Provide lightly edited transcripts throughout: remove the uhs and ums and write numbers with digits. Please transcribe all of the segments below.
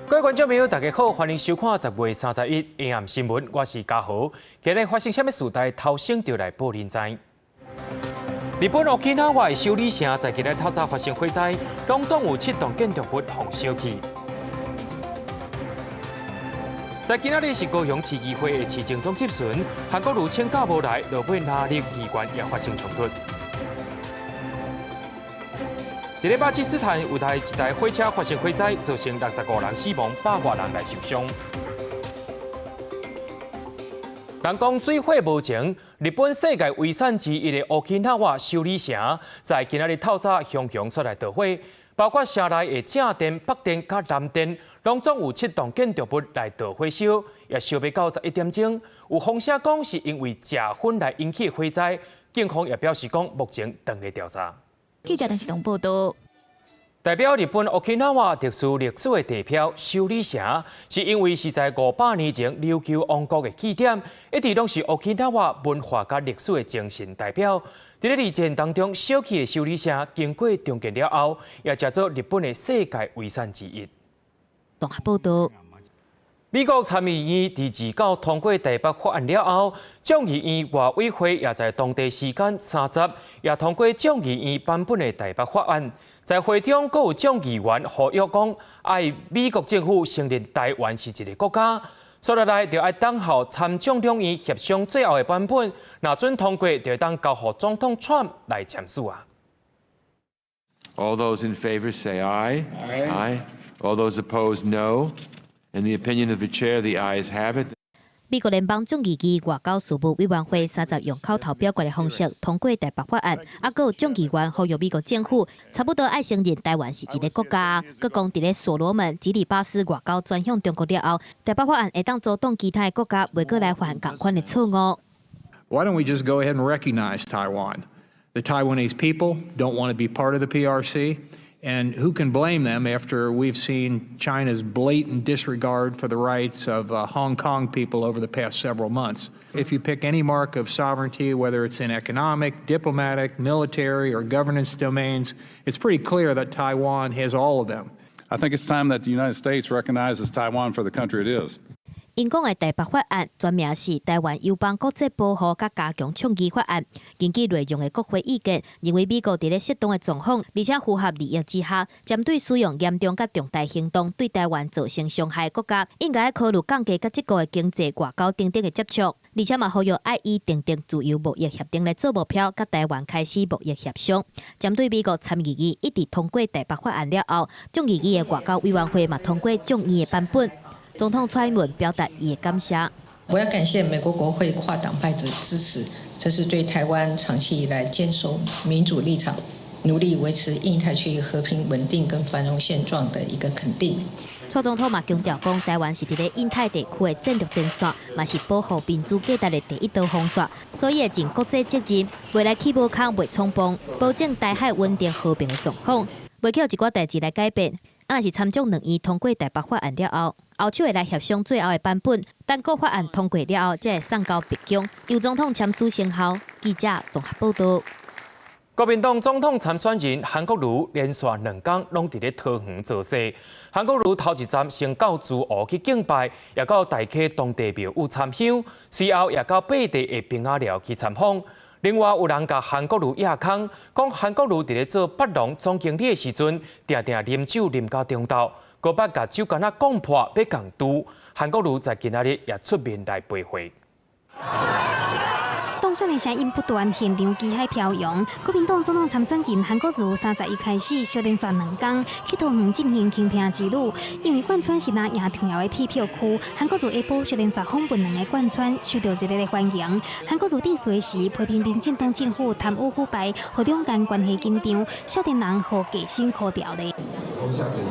各位觀眾朋友，大家好，歡迎收看10月31下暗新聞，我是嘉豪。今日發生啥物事代頭先就來報恁知。日本沖繩的首里城在今日透早發生火災，攏總有七棟建築物予燒去。在今仔日是高雄市議會的市政總質詢，韓國瑜請假無來，落尾藍綠議員也發生衝突。佇咧巴基斯坦有一台火車發生火災，造成65人死亡，百外人來受傷。人講水火無情，日本世界遺產之一的沖繩首里城，在今仔日透早雄雄煞來著火，包括城內的正殿、北殿佮南殿，攏總有七棟建築物來著火燒，也燒欲到11點鐘。有風聲講是因為食薰來引起的火災，警方也表示講目前正咧調查。記者陳世東報道。代表日本沖繩特殊歷史的地標首里城，是因為是在500年前琉球王國的起點，一直攏是沖繩文化佮歷史的精神代表。佇咧二戰當中，燒去的首里城經過重建了後，也成做日本的世界遺產之一。綜合報道。美國參議院佇二九通過台北法案了後，眾議院外委會也在當地時間30也通過眾議院版本的台北法案。在會中，閣有眾議員呼籲講，愛美國政府承認台灣是一个國家。所以來就愛等候參眾兩院協商最後的版本，若準通過，就會當交予總統川普來簽署啊。 All those in favor say aye. Aye. All those opposed, no. In the opinion of the chair, the ayes have it. 美國聯邦眾議院外交事務委員會30用口頭表決的方式通過台北法案，啊，閣有眾議員呼籲美國政府差不多愛承認台灣是一个國家。閣講佇咧所羅門、基里巴斯外交轉向中國了後，台北法案會當阻擋其他的國家袂閣來犯仝款的錯誤。 Why don't we just go ahead and recognize Taiwan? The Taiwanese people don't want to be part of the PRC. And who can blame them after we've seen China's blatant disregard for the rights of Hong Kong people over the past several months? If you pick any mark of sovereignty, whether it's in economic, diplomatic, military, or governance domains, it's pretty clear that Taiwan has all of them. I think it's time that the United States recognizes Taiwan for the country it is. 𪜶講的台北法案全名是台灣友邦國際保護佮加強倡議法案。根據內容的國會意見，認為美國佇咧適當的狀況，而且符合利益之下，針對使用嚴重佮重大行動對台灣造成傷害的國家，應該考慮降低佮這國的經濟、外交等等的接觸，而且嘛呼籲愛以訂定自由貿易協定來做目標，佮台灣開始貿易協商。針對美國參議院一致通過台北法案了後，眾議院的外交委員會嘛通過眾議的版本。總統蔡英文表達伊的感謝。我要感謝美國國會跨黨派的支持，這是對台灣長期以來堅守民主立場、努力維持印太區域和平穩定跟繁榮現狀的一個肯定。蔡總統嘛強調講，台灣是佇咧印太地區的戰略前線，嘛是保護民主價值的第一道防線，所以會盡國際責任，袂來去無空袂衝鋒，保證台海穩定和平的狀況，袂去予一寡代誌來改變。啊，若是參眾兩院通過台北法案了後，後手會來協商最後的版本，等閣法案通過了後，才會送到白宮，由總統簽署生效。記者綜合報道。國民黨總統參選人韓國瑜連續兩工攏佇咧桃園造勢。韓國瑜頭一站先到竹湖去敬拜，也到大溪當地廟宇參香，隨後也到八地的芘仔寮去參訪。另外有人共韓國瑜掖空，講韓國瑜佇咧做北農總經理的時陣，定定啉酒啉到中晝，閣捌共酒矸仔講破，欲共挃。韓國瑜在今仔日也出面來回話。當選的聲音不斷，現場旗海飄揚。國民黨總統參選人韓國瑜31開始，小連續兩工去桃園進行傾聽之旅。因為貫村是藍營重要的鐵票區，韓國瑜下晡小連續訪問兩个貫村，受到熱烈的歡迎。韓國瑜致辭時批評民進黨政府貪污腐敗，予兩岸關係緊張，少年人予低薪箍牢咧。投下這一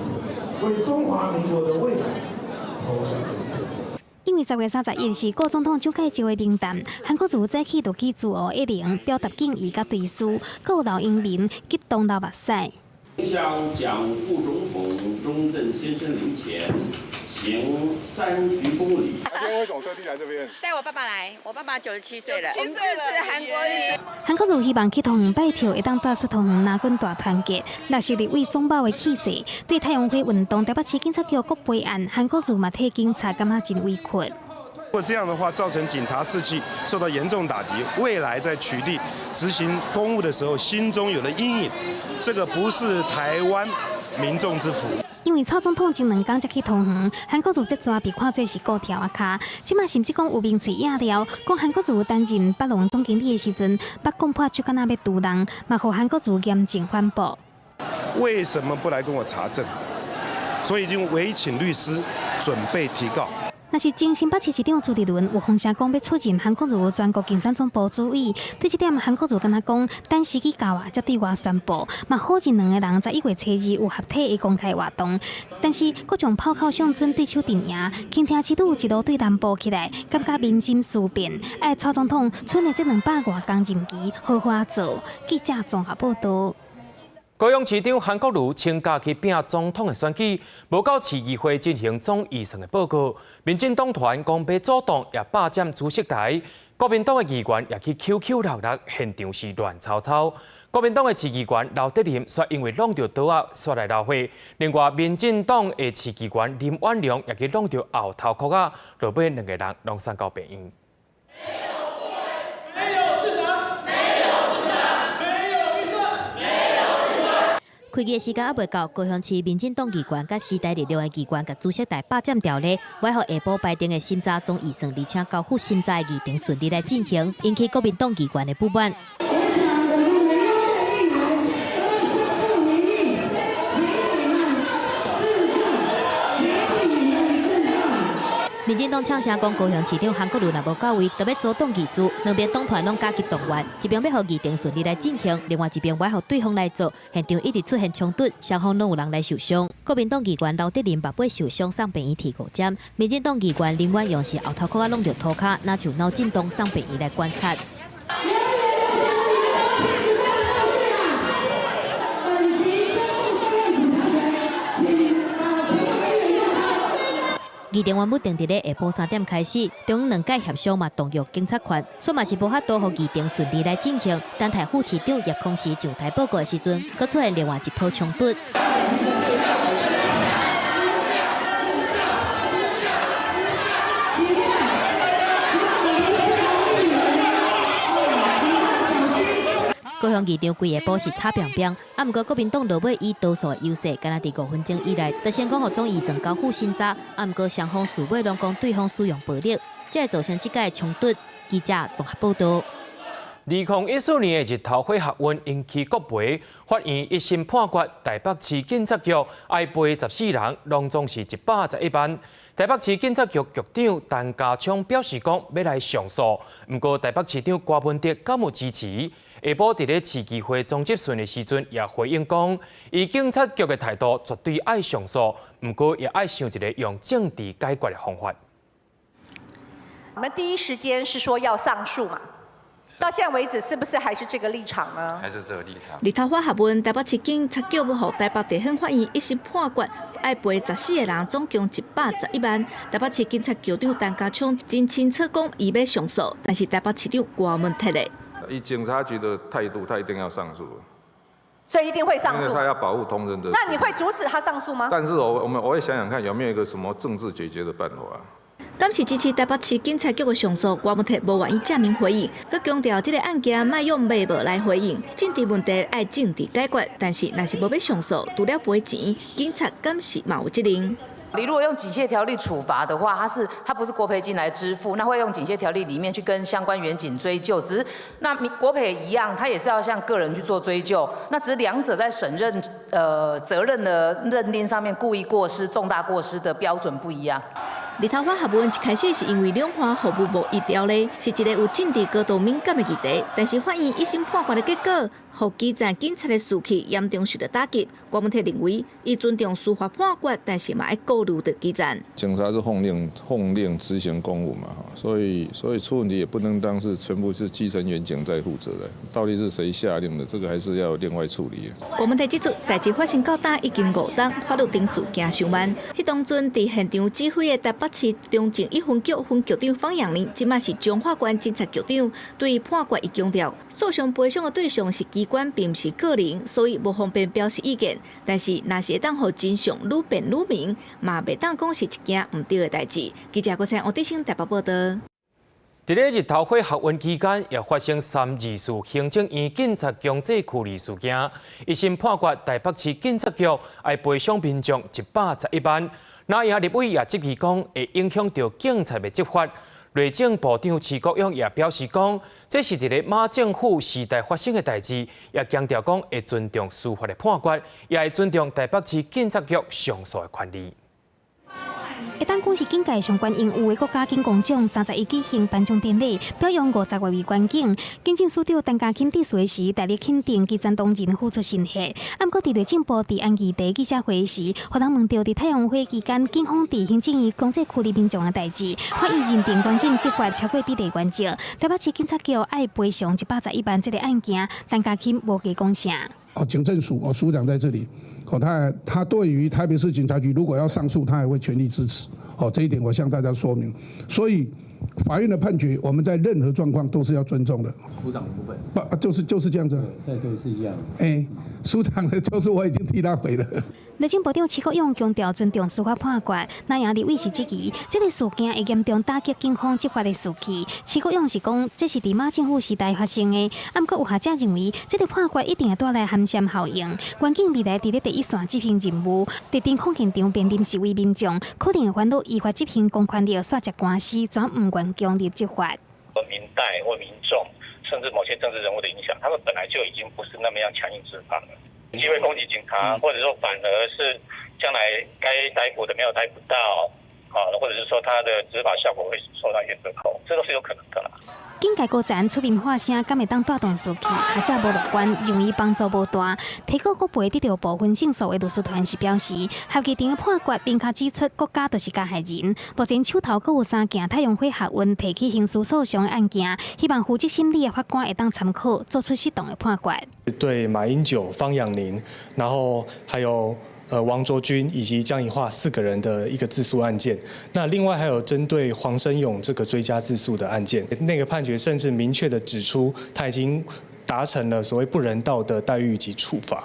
票，為中華民國的未來投下這一票。因為10月31是故總統蔣介石的冥誕，韓國瑜早起就去竹湖一陵表達敬意佮追思，閣有老英民激動流目屎。向蔣副總統中正先生靈前獻行3鞠躬禮。今天為什麼特地來這邊？帶我爸爸來，我爸爸97歲了。我們支持韓國瑜。韓國瑜希望去桃園拜票，會當帶出桃園藍軍大團結。若是立委總包的氣勢，對太陽花運動台北市警察局國賠案，韓國瑜嘛替警察感覺真委屈。如果這樣的話，造成警察士氣受到嚴重打擊，未來在取締執行公務的時候，心中有了陰影，這個不是台灣民眾之福。因為蔡總統前兩工才去桃園，韓國瑜這逝被看做是顧柱仔跤。這馬甚至講有名嘴野料，講韓國瑜擔任北農總經理的時陣，捌講破手敢若欲揬人，嘛予韓國瑜嚴正反駁。為什麼不來跟我查證？所以已經委請律師準備提告。若是前新北市市長朱立倫有風聲講欲出任韓國瑜全國競選總部主委，對這點韓國瑜敢若講，等時機到啊，才對外宣布。嘛否認兩个人11月初2有合體的公開活動，但是閣將炮口向準對手陣營，傾聽之旅一路對南部起來，感覺民心思變。愛蔡總統賰的這200外工任期好好做。記者綜合報導。高雄市長韓國瑜請假去拼總統的選舉，無到市議會進行總預算的報告。民進黨團講欲阻擋，也霸佔主席台。國民黨的議員也去 QQ 鬧熱，現場是亂糟糟。國民黨的市議員劉德林煞因為挵著刀仔，煞來流血。另外，民進黨的市議員林婉良也去挵著後頭殼仔，落尾兩个人攏送到病院。沒有市長，沒有市長，沒有預算，沒有預算。開議的時間猶未到，高雄市民進黨議員佮時代力量的議員共主席台霸佔條例，欲予下晡排定的審查總預算，而且交付審查的議程順利來進行，引起國民黨議員的不滿。我想我們每一位議員都是不民意，請你們自重，請你們自重。民進黨嗆聲講，高雄市長韓國瑜若無到位，就欲阻擋議事。兩邊黨團攏加急動員，一邊欲予議程順利來進行，另外一邊欲予對方來做，現場一直出現衝突，雙方攏有人來受傷。國民黨議員劉德林目背受傷送病院鐵五針，民進黨議員林婉容是後頭殼仔挵著塗跤，若像腦震盪送病院來觀察。議程原本定佇咧下晡3點開始，中央兩界協商嘛動用警察權，煞嘛是無法度予議程順利來進行。等待副市長葉匡時上台報告的時陣，閣出現另外一波衝突。高雄議場規下晡是吵乒乒，啊，毋過國民黨落尾以多數優勢，敢若佇5分鐘以內，就成功予總預算交付審查。啊，毋過雙方事尾攏講對方使用暴力，才會造成這擺的衝突。記者綜合報導。2014年的日頭火學運引起國賠，法院一審判決台北市警察局愛賠14人，攏總是111萬。台北市警察局局長陳家昌表示講欲來上訴，毋過台北市長柯文哲敢有支持？下晡佇咧市議會總質詢的時陣，也回應講，以警察局的態度絕對愛上訴，毋過也愛想一个用政治解決的方法。我們第一時間是說要上訴嘛？到現在為止，是不是還是這個立場呢？還是這個立場。日頭花學運，台北市警察局欲予台北地方法院一審判決，愛賠14個人，總共111萬。台北市警察局長陳家昌真清楚講，伊欲上訴，但是台北市長柯文哲咧。以警察局的態度，他一定要上訴。所以一定會上訴。因為他要保護同仁的。那你會阻止他上訴嗎？但是我會想想看，有沒有一個什麼政治解決的辦法。敢是支持台北市警察局的上訴，柯文哲無願意正面回應，閣強調這个案件莫用罵帽來回應，政治問題愛政治解決。但是若是無欲上訴，除了賠錢，警察敢是嘛有責任。你如果用警械條例處罰的話，它不是國賠金來支付，那會用警械條例裡面去跟相關員警追究。只是那國賠一樣，它也是要向個人去做追究。那只是兩者在審認責任的認定上面，故意過失、重大過失的標準不一樣。日頭花學運一開始是因為兩岸服務貿易條例是一個有政治高度敏感的議題，但是法院一審判決的結果，予基層警察的士氣嚴重受到打擊。郭文鐵認為，伊尊重司法判決，但是嘛愛顧慮著基層。警察是奉令執行公務嘛，所以出問題也不能當是全部是基層員警在負責的，到底是誰下令的，這個還是要另外處理。郭文鐵指出，代誌發生到今已經5冬，法律程序行傷慢。彼當陣佇現場指揮的台北市中正一分局分局長方陽玲，這馬是彰化縣警察局長，對於判決伊強調，訴訟賠償的對象是機關，並毋是個人，所以無方便表示意見。但是，若是會當予真相愈辯愈明，嘛袂當講是一件毋對的代誌。記者郭采王德星台北報道。佇咧日頭花學運期間，也發生324行政院警察強制驅離事件。一審判決台北市警察局愛賠償民眾111萬。藍營立委也質疑講，會影響著警察的執法。內政部長徐國勇也表示講，這是佇咧馬政府時代發生的代誌，也強調講會尊重司法的判決，也會尊重台北市警察局上訴的權利。會當講是警界上懸榮譽的國家警功獎，31舉行頒獎典禮，表揚50外位員警。警政署長陳家欽致辭時，大力肯定基層同仁付出心血。毋過，佇內政部治安議題記者會時，予人問著佇太陽花期間，警方佇行政院強制驅離民眾的代誌，法院認定員警執法超過比例原則，台北市警察局愛賠償111萬這个案件，陳家欽無加講啥。哦，警政署哦，署長在這裡。哦，他對於台北市警察局如果要上訴，他也會全力支持。哦，這一點我向大家說明。所以法院的判決，我們在任何狀況都是要尊重的。署長的部分，不，就是這樣子。對，對，是一樣。哎，署長的就是我已經替他回了。內政部長徐國勇強調尊重司法判決，藍營立委是質疑這个事件會嚴重打擊警方執法的士氣。徐國勇是講，這是佇馬政府時代發生的，毋過有學者認為，這个判決一定會帶來寒蟬效應。員警未來佇咧第一線執行任務，佇偵控現場面臨示威民眾，可能會煩惱依法執行公權力，煞食官司，怎毋願強入執法？民代或民眾，甚至某些政治人物的影響，他們本來就已經不是那麼樣強硬執法了。機會攻擊警察，或者說反而是將來該逮捕的沒有逮捕到，啊，或者是說他的執法效果會受到一些折扣，這都是有可能的啦。警界高層出面發聲，敢會當帶動士氣？學者無樂觀，認為幫助無大。提告國賠得著部分勝訴的律師團是表示，合議庭的判決明確指出國家就是加害人。目前手頭閣有三件太陽花學運提起刑事訴訟的案件，希望負責審理的法官會當參考，做出適當的判決。對馬英九、方養寧，然後還有王卓君以及江宜樺四個人的一個自訴案件，那另外還有針對黃申勇這個追加自訴的案件，那個判決甚至明確的指出，他已經達成了所謂不人道的待遇及處罰。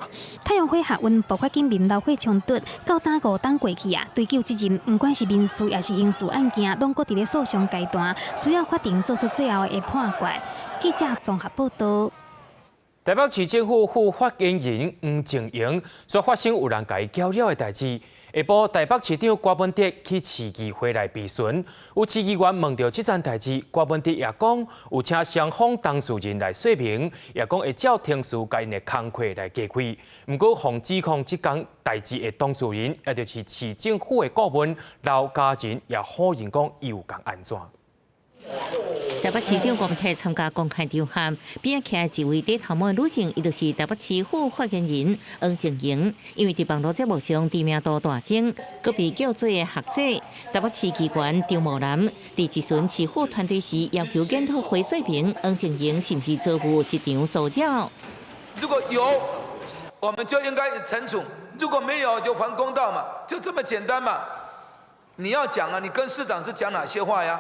太陽花學運爆發警民流血衝突，到今5冬過去啊，追究責任，毋管是民事抑是刑事案件，攏閣佇咧訴訟階段，需要法庭做出最後的判決。記者綜合報道。台北市政府副發言人黃靜瑩煞發生有人共伊攪擾的代誌。下晡台北市長柯文哲去市議會內備詢，有市議員問著這樁代誌，柯文哲也講有請雙方當事人來說明，也講會照程序共𪜶的工課來加開。毋過，予指控這樁代誌的當事人，也就是市政府的顧問劉家仁，也否認講伊有共按怎。台北市長柯文哲參加公開場合，邊仔徛一位戴頭毛的女性，伊就是台北市府發言人黃靜瑩。因為佇網路節目上知名度大增，閣被叫做學者。台北市議員張慕南佇質詢市府團隊時，要求檢討會說明黃靜瑩是毋是遭遇職場騷擾。如果有，我們就應該懲處；如果沒有，就還公道嘛，就這麼簡單嘛。你要講啊，你跟市長是講哪些話呀？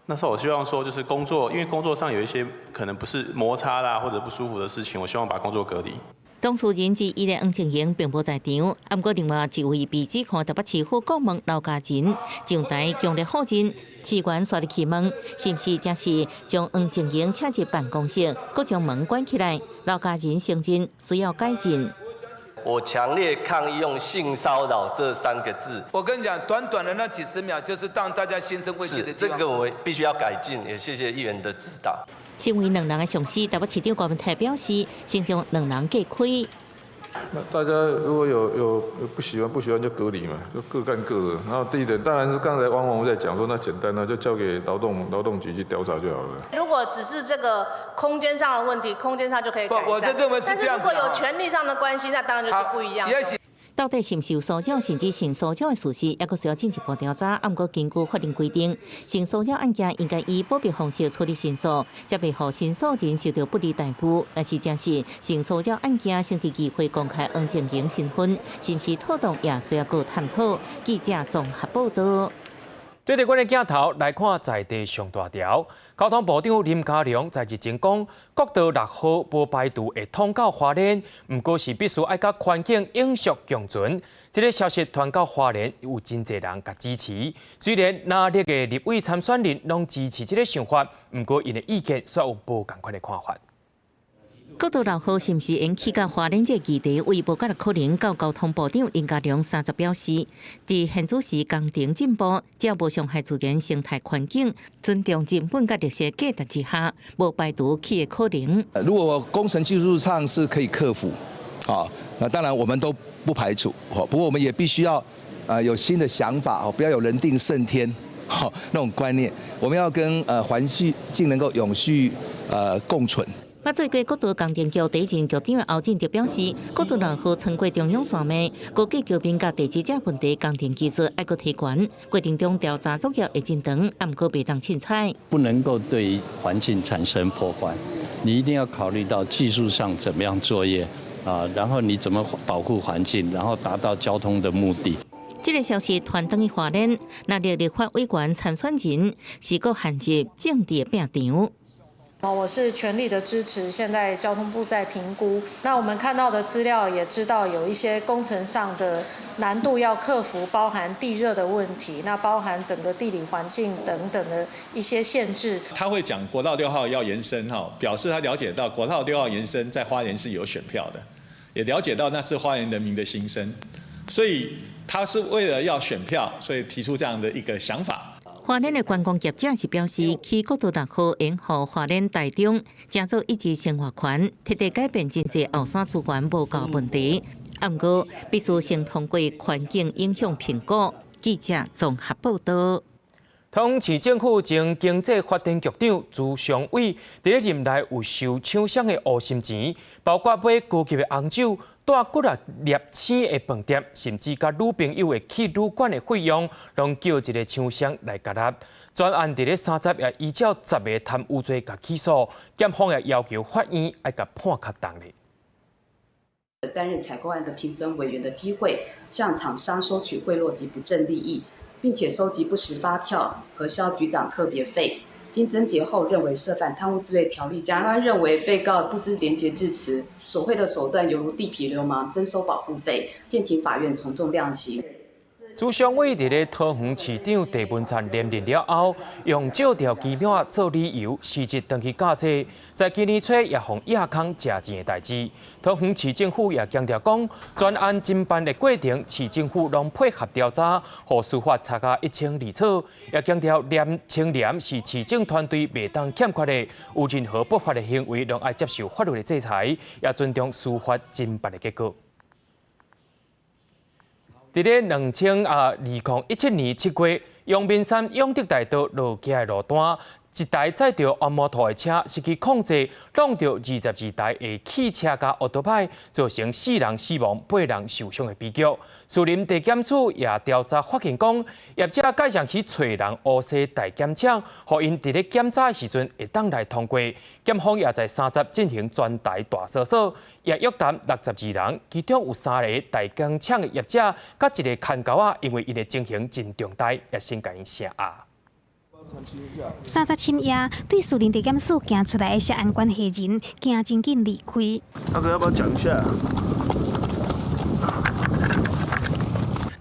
那時候我希望說，就是工作，因為工作上有一些可能不是摩擦啦，或者不舒服的事情，我希望把工作隔離。當事人之一的黃靜瑩並無在場，毋過另外一位被指控台北市府顧問劉家仁上台強烈否認，市議員煞入去問，是毋是真是將黃靜瑩請入辦公室，閣將門關起來？劉家仁承認需要改進。我強烈抗議用性騷擾這三個字。我跟你講，短短的那幾十秒，就是讓大家心生畏懼的地方。這個我必須要改進，也謝謝議員的指導。身為兩人的上司，台北市長柯文哲表示，先將兩人隔開。那大家如果有不喜歡，不喜歡就隔離嘛，就各幹各的。然後第一點，當然是剛才王宏在講說，那簡單啦，就交給勞動局去調查就好了。如果只是這個空間上的問題，空間上就可以改善。我是認為是這樣子。但是如果有權力上的關係，那當然就是不一樣。到底是毋是有騷擾，甚至性騷擾的事實，猶閣需要進一步調查。啊，毋過根據法令規定，性騷擾案件應該以保密方式處理申訴，才袂予申訴人受到不利待遇。但是，正是性騷擾案件，先佇議會公開黃靜瑩身份，是毋是妥當，也需要閣探討。記者綜合報道。對著阮的鏡頭來看，在地上大條，交通部長林佳龍在日前講，國道六號無排除會通到花蓮，毋過是必須愛佮環境永續共存。這个消息傳到花蓮，有真濟人共支持。雖然藍綠的立委參選人攏支持這个想法，毋過𪜶的意見煞有無仝款的看法。國道六號是毋是會去到花蓮這個議題，為無較可能到交通部長林佳龍30表示，佇現此時工程進步，只要無傷害自然生態環境，尊重人本佮綠色價值之下，無排除去的可能。如果工程技術上是可以克服，啊，那當然我們都不排除，不過我們也必須要有新的想法，哦，不要有人定勝天，好那種觀念，我們要跟環境能夠永續共存。捌做過國道工程局第一任局長的歐進就表示，國道六號穿過中央山脈，高架橋面佮地質這問題，工程技術愛閣提懸，過程中調查作業會真長，啊，毋過袂當凊彩。不能夠對環境產生破壞，你一定要考慮到技術上怎麼樣作業啊，然後你怎麼保護環境，然後達到交通的目的。這个消息傳轉去花蓮，藍綠立法委員參選人是閣陷入政治的拼場。我是全力的支持。現在交通部在評估，那我們看到的資料也知道有一些工程上的難度要克服，包含地熱的問題，那包含整個地理環境等等的一些限制。他會講國道六號要延伸，哈，表示他了解到國道六號延伸在花蓮是有選票的，也了解到那是花蓮人民的心聲，所以他是為了要選票，所以提出這樣的一個想法。花蓮的觀光業者是表示，起國道六號會予花蓮台中成做一級生活圈，徹底改變真濟後山資源無夠問題。啊，毋過必須先通過環境影響評估。記者綜合報道。桃園市政府前經濟發展局長朱祥偉，佇咧任內有收廠商的烏心錢，包括買高級的紅酒、帶幾若粒星的飯店，甚至佮女朋友的去旅館的費用，攏叫一个廠商來結納。專案佇咧30也依照10个貪污罪共起訴，檢方也要求法院愛共判較重咧。擔任採購案的評審委員的機會，向廠商收取賄賂及不正利益，並且收集不實發票核銷局長特別費。經偵結後，認為涉犯貪污治罪條例，檢察官認為被告不知廉潔至此，索賄的手段猶如地痞流氓徵收保護費，建請法院從重量刑。朱祥偉佇咧桃園市長鄭文燦連任了後，用借調機票做理由，辭職轉去駕車，在今年初也予亞康食錢的代誌。桃園市政府也強調講，專案偵辦的過程，市政府攏配合調查，予司法查甲一清二楚。也強調廉清廉是市政團隊袂當欠缺的，有任何不法的行為，攏愛接受法律的制裁，也尊重司法偵辦的結果。佇咧2017年7月，陽明山勇德大道落崎的路段，一台載著按摩兔的車失去控制，挵著22台的汽車佮歐多擺，造成四人死亡、八人受傷的悲劇。士林地檢署也調查發現，講業者蓋上去揣人烏西代檢廠，予𪜶佇咧檢查的時陣會當來通過。檢方也在30進行全台大搜索，也約談62人，其中有三个代檢廠的業者，佮一个牽狗仔，因為𪜶的情形真重大，也先共𪜶聲押。30深夜，對士林地檢署行出來的涉案關係人，驚真緊離開。大哥，要不要講一下？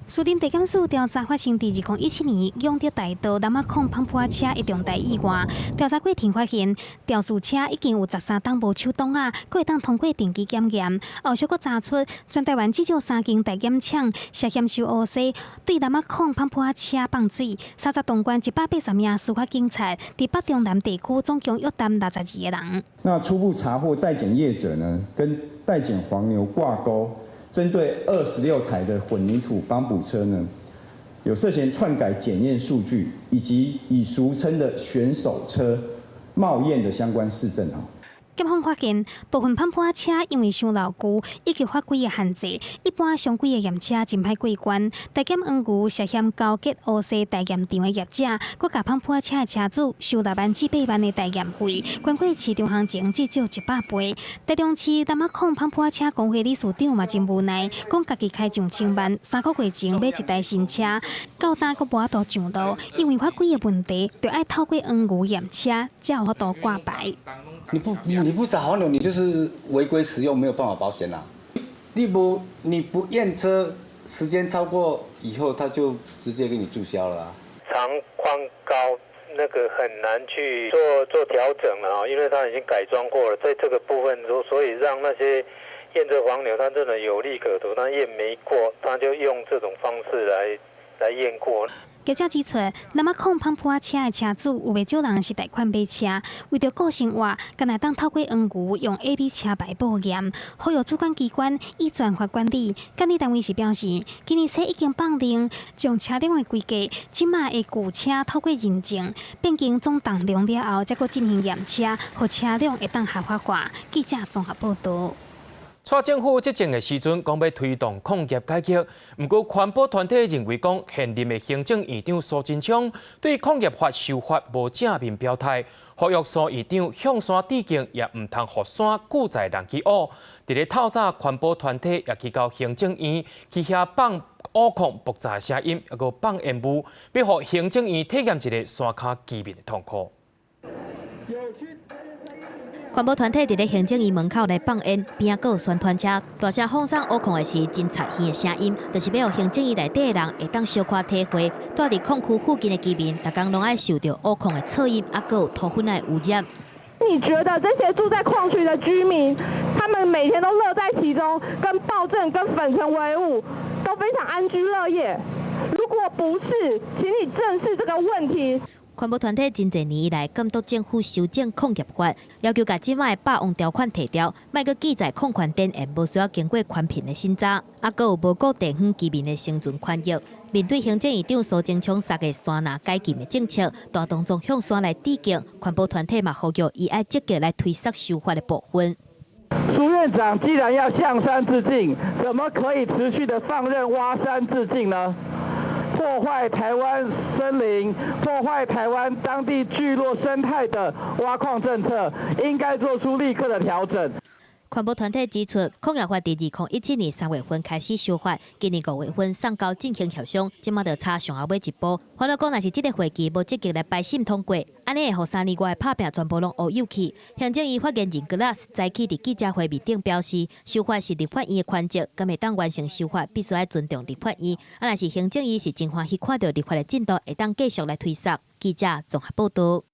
士林地檢署調查發生佇2017年勇德大道南仔孔芳鋪車的重大意外，調查過程發現，肇事車已經有13冬無手擋仔，閣會當通過定期檢驗。後續閣查出，全台灣至少三間代檢廠涉嫌收烏西，對南仔孔芳鋪車放水。30動員180名司法警察，佇北中南地區總共約談62個人。那初步查獲代檢業者呢，跟代檢黃牛掛鈎。針對26台的混凝土幫補車呢，有涉嫌篡改檢驗數據，以及以俗稱的選手車冒驗的相關事證啊。檢方發現，部分泵浦車因為傷老舊以及法規的限制，一般常規的驗車真歹過關。代檢黃牛涉嫌勾結烏西代驗場的業者，閣共泵浦車的車主收6萬至8萬的代驗費，懸過市場行情至少100倍。台中市楠仔礦泵浦車公會理事長嘛真無奈，講家己開上千萬，3個月前買一台新車，到今閣無法度上路，因為法規的問題，著愛透過黃牛驗車，才有法度掛牌。你不找黃牛，你就是違規使用，沒有辦法保險啦。你不驗車，時間超過以後，他就直接給你註銷了。長寬高那個很難去做調整了啊，因為它已經改裝過了，在這個部分，所以讓那些驗車黃牛，他真的有利可圖，他驗沒過，他就用這種方式來驗過。記者指出，楠仔礦泵浦車的車主有袂少人是貸款買車，為著顧生活，敢若當透過黃牛用 A、B 車牌報驗，呼籲主管機關以專法管理。監理單位是表示，今年初已經放令將車輛的規格，這馬的舊車透過認證，變更總重量了後，才閣進行驗車，予車輛會當合法化。記者綜合報導。蔡政府執政的時陣，講欲推動礦業改革，毋過環保團體認為講現任的行政院長蘇貞昌對礦業法修法無正面表態，呼籲蘇院長向山致敬，也毋通予山久在人去挖。佇咧透早，環保團體也去到行政院去遐放烏礦爆炸聲音，抑閣放煙霧，欲予行政院體驗一下山跤居民的痛苦。環保團體佇咧行政院門口來放煙，邊仔閣有宣傳車，大聲放送挖礦的時真刺耳的聲音，就是欲予行政院內底的人會當小可體會。住佇礦區附近的居民，逐工攏愛受著挖礦的噪音，抑閣有土粉的污染。你覺得這些住在礦區的居民，他們每天都樂在其中，跟暴政、跟粉塵為伍，都非常安居樂業？如果不是，請你正視這個問題。環保團體真濟年以來監督政府修正礦業法，要求共這擺的霸王條款提掉，莫閣記載礦權典驗無需要經過環評的審查，抑閣有無顧地方居民的生存權益。面對行政院長蘇貞昌捒的山林解禁的政策，大動作向山來致敬，環保團體嘛呼籲伊愛積極來推捒修法的部分。蘇院長既然要向山致敬，怎麼可以持續的放任挖山自盡呢？破壞台灣森林、破壞台灣當地聚落生態的挖礦政策，應該做出立刻的調整。環保團體指出，礦業法佇2017年3月份開始修法，今年5月份送交進行協商，這馬就差上後尾一步。煩惱講，若是這個會期無積極來排審通過，按呢會予3年外的拍拚全部攏烏有去。行政院發言人格拉斯早起佇記者會面頂表示，修法是立法院的權責，敢會當完成修法，必須愛尊重立法院。啊，若是行政院是真歡喜看著立法的進度會當繼續來推捒。記者綜合報導。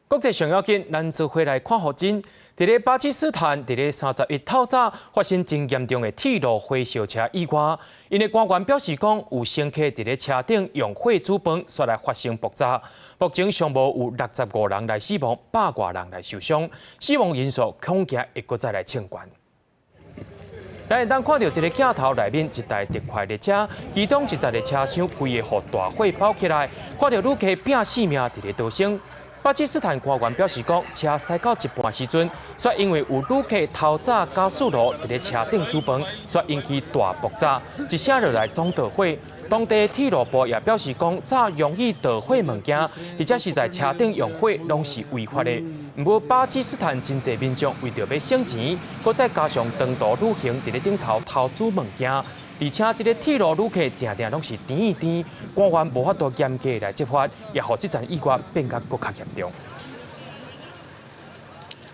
國際上要緊，咱做伙來看予真。佇咧巴基斯坦，佇咧31透早發生真嚴重的鐵路火燒車意外。𪜶的官員表示講，有乘客佇咧車頂用火煮飯，煞來發生爆炸。目前上無有65人來死亡，百外人來受傷，死亡人數恐驚會閣再來衝懸。咱會當看著這个鏡頭內面一台特快列車，其中一節的車廂規个予大火包起來，看著旅客拼性命佇咧逃生。巴基斯坦官員表示講，車駛到一半時陣，煞因為有旅客偷走瓦斯爐佇咧車頂煮飯，煞引起大爆炸，一聲落來總著火。當地鐵路部也表示講，炸容易著火物件，或者是在車頂用火，攏是違法的。毋過巴基斯坦真濟民眾為著欲省錢，閣再加上長途旅行佇咧頂頭偷煮物件，而且這个鐵路旅客定定攏是甜甜，官員無法度嚴格來執法，也予這場意外變甲閣較嚴重。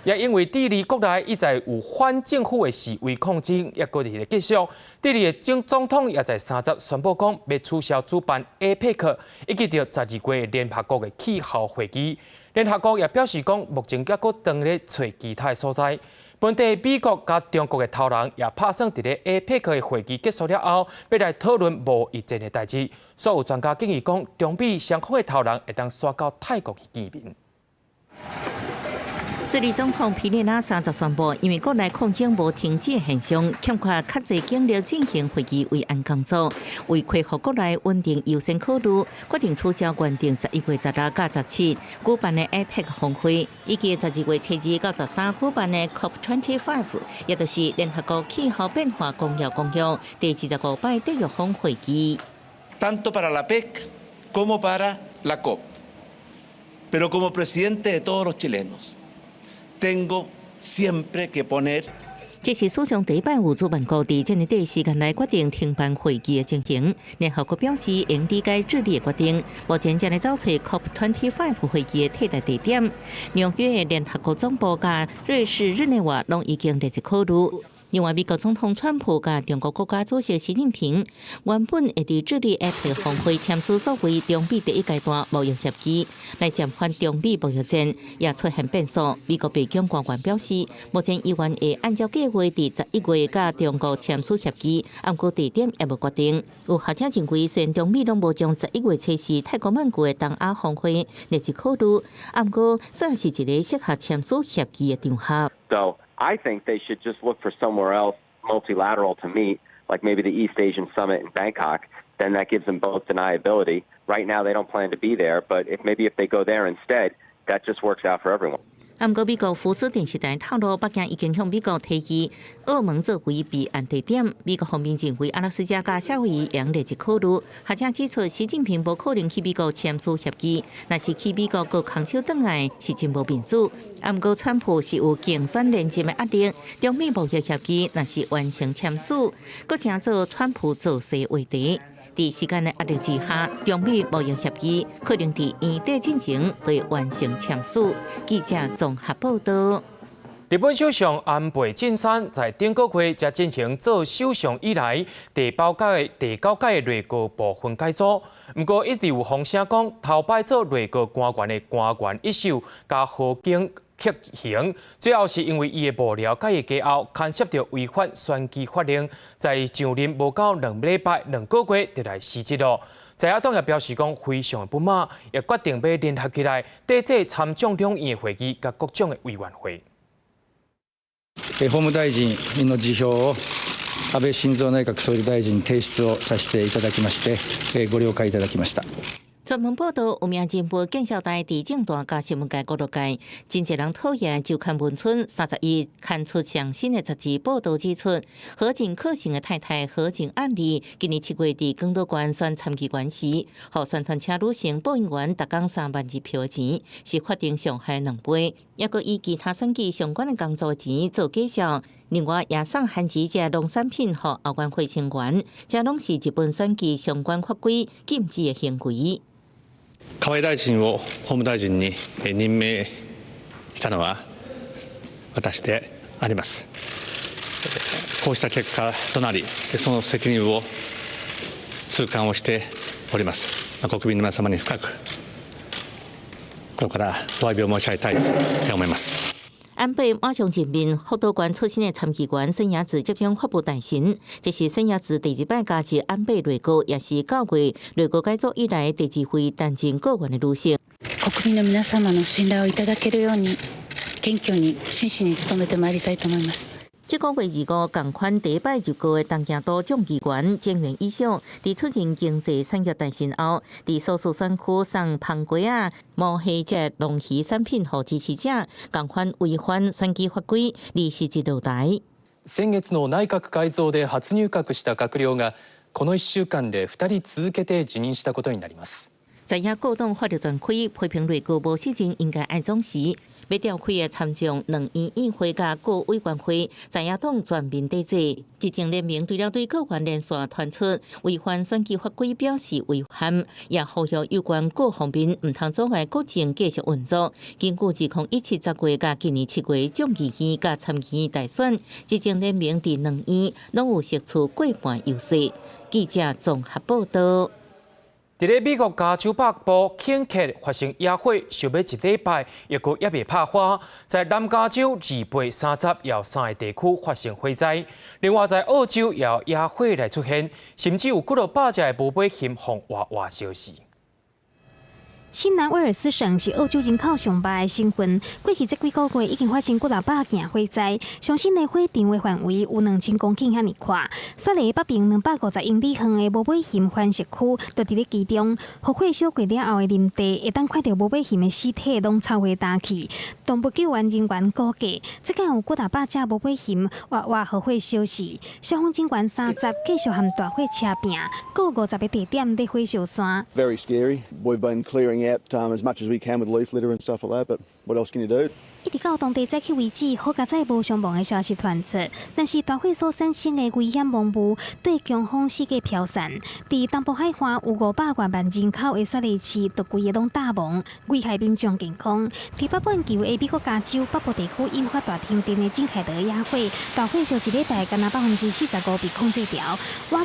也因為智利國內一再有反政府的示威抗爭，抑閣佇咧繼續。智利的總統也在三十宣布講，欲取消主辦 APEC 以及著12月聯合國的氣候會議。聯合國也表示講，目前猶閣當咧揣其他的所在。本地美國佮中國的頭人也拍算佇咧 APEC 的會議結束了後，欲來討論貿易戰的代誌。所有專家建議講，中美雙方的頭人會當徙到泰國去見面。智利總統皮涅拉30宣布，因為國內抗爭無停止的現象，欠缺較濟警力進行會議維安工作，為恢復國內穩定優先考慮，決定取消原定11月16佮17舉辦的 APEC 峰會，以及12月初2到13舉辦的 COP25，也就是聯合國氣候變化公約公約第25擺締約方會議。 Tanto para la APEC como para la COP, pero como presidente de todos los chilenos. Tengo siempre que poner。這是史上第一擺有主辦國佇這麼短時間內決定停辦會議的情形。聯合國表示會理解智利的決定，目前正咧找揣 COP25 會議的替代地點。紐約的聯合國總部佮瑞士日內瓦攏已經列入考慮。另外，美國總統川普佮中國國家主席習近平原本會佇智利 APEC 峰會簽署所謂中美第一階段貿易協議，來暫緩中美貿易戰，也出現變數。美國白宮官員表示，目前依然會按照計劃佇11月佮中國簽署協議，毋過地點猶無決定。有學者認為，雖然中美攏無將11月初四泰國曼谷的東亞峰會列入考慮，毋過算是一個適合簽署協議的場合。 So I think they should just look for somewhere else multilateral to meet, like maybe the East Asian Summit in Bangkok. Then that gives them both deniability. Right now, they don't plan to be there, but if maybe if they go there instead, that just works out for everyone. 毋過美國福斯電視台透露，北京已經向美國提議澳門作為備案地點。美國方面認為阿拉斯加佮夏威夷會列入考慮。學者指出，習近平無可能去美國簽署協議，若是去美國閣空手轉來，是真無面子。毋過川普是有競選連任的壓力，中美貿易協議若是完成簽署，閣成做川普造勢話題。佇時間的壓力之下，中美貿易協議可能佇年底進前會完成簽署。記者綜合報道。日本首相安倍晉三在頂個月才進行做首相以來第九屆內閣部分改組，毋過一直有風聲講，頭擺做內閣官員的官員一秀佮荷京克行，最後是因為伊的幕僚佮伊家後牽涉著違反選舉法令，在上任無夠2禮拜2個月就來辭職囉。在野黨也表示講非常的不滿，也決定欲聯合起來，抵制參眾兩院的會議佮各種的委員會。法務大臣の辞表を安倍晉三內閣総理大臣に提出をさせていただきまして、ご了解いただきました。專門報道，有名人物見笑台佇政壇佮新聞界、娛樂界，真濟人討厭。週刊文春31刊出上新的雜誌報道指出，河井克行的太太河井案里今年7月佇廣島縣選參議員時，予宣傳車女性播音員逐工3萬日票的錢，是法定上限兩倍，抑閣以其他選舉相關的工作錢做假數。另外，也送番薯這農產品予後援會成員，這攏是日本選舉相關法規禁止的行為。河合大臣を法務大臣に任命したのは私であります。こうした結果となり、その責任を痛感をしております。国民の皆様に深くこれからお詫びを申し上げたいと思います。安倍馬上任命福島縣出身的參議員森雅子接掌法務大臣，這是森雅子第二擺加入安倍內閣，也是9月內閣改組以來第二位擔任閣員的女性。國民の皆様の信頼をいただけるように、謙虛に真摯に努めてまいりたいと思います。這個月25，仝款第一擺入閣的東京都眾議員井原一秀，佇出任經濟產業大臣後，佇所屬選區送番瓜仔、毛蝦這農漁產品予支持者，仝款違反選舉法規，而辭職落台。先月の内閣改造で初入閣した閣僚がこの1週間で2人続けて辞任したことになります。在野各黨火力全開，批評內閣無信任應該愛總辭。欲調開的參眾兩院議會佮各委員會，在野黨全面抵制。執政聯盟除了對閣員連續傳出違反選舉法規表示遺憾，也呼籲有關各方面毋通阻礙國政繼續運作。根據201710月佮今年7月眾議院佮參議院大選，執政聯盟佇兩院攏有失去過半優勢。記者綜合報道。佇咧美國加州北部肯克發生野火，燒欲一禮拜，猶閣猶未拍花。在南加州2、8、30有三个地區發生火災。另外在澳洲也有野火來出現，甚至有幾落百隻的無尾熊予活活燒死。新南威爾斯省是澳洲人口上百的省份，過去這幾個月已經發生幾若百件火災，上新的火場的範圍有2000公頃遐爾闊。雪梨北邊250英里遠的無尾熊繁殖區就佇咧其中。火燒過了後的林地，會當看著無尾熊的屍體攏臭火焦去。動物救援人員估計，這擺有幾若百隻無尾熊活活予火燒死。消防人員30繼續和大火車拚，閣有50個地點咧火燒山。 Very scary. We've been clearing out as much as we can with leaf litter and stuff like that, but what else can you do? 一直到當地早起為止，好佳哉無傷亡的消息傳出，但是大火所產生的危險濃霧對強風四界飄散，佇東部海岸有500多萬人口的雪梨市，都規个攏焦亡，危害民眾健康。佇北半球的美國加州北部地區引發大停電的真凱德野火，大火燒一禮拜，干焦45%被控制牢。倚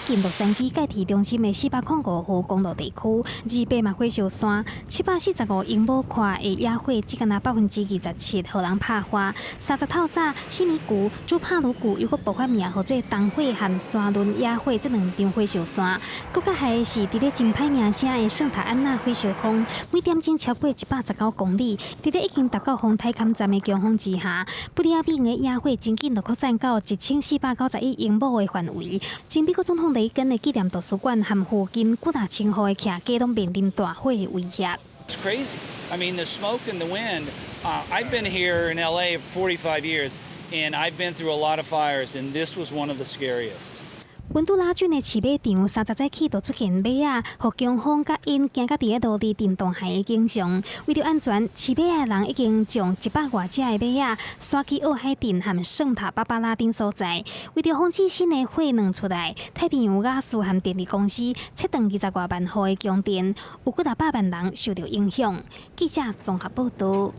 近洛杉磯蓋市中心的405號公路地區，28嘛火燒山，745英畝闊的野火，只干焦27%，予人拍花。30透早，四米谷、朱帕魯谷又閣爆發名號做東火和山崙野火這兩場火燒山。閣較害的是，佇咧真歹名聲的聖塔安娜火燒風，每點鐘超過119公里，佇咧已經達到風颱坎站的強風之下，布里亞比的野火真緊就擴散到1491英畝的範圍。前美國總統雷根的紀念圖書館和附近幾若千戶的徛家攏面臨大火的威脅。 It's crazy. I mean, the smoke and the wind. I've been here in LA for 45 years, and I've been through a lot of fires, and this was one of the scariest. 溫都拉郡的飼馬場30早起就出現馬仔，予強風佮煙驚甲佇咧路裡振動的景象。為著安全，飼馬的人已經將100外隻的馬仔徙去奧海鎮和聖塔芭芭拉等所在。為著防止新的火燄出來，太平洋瓦斯和電力公司切斷20外萬戶的供電，有幾若百萬人受著影響。記者綜合報導。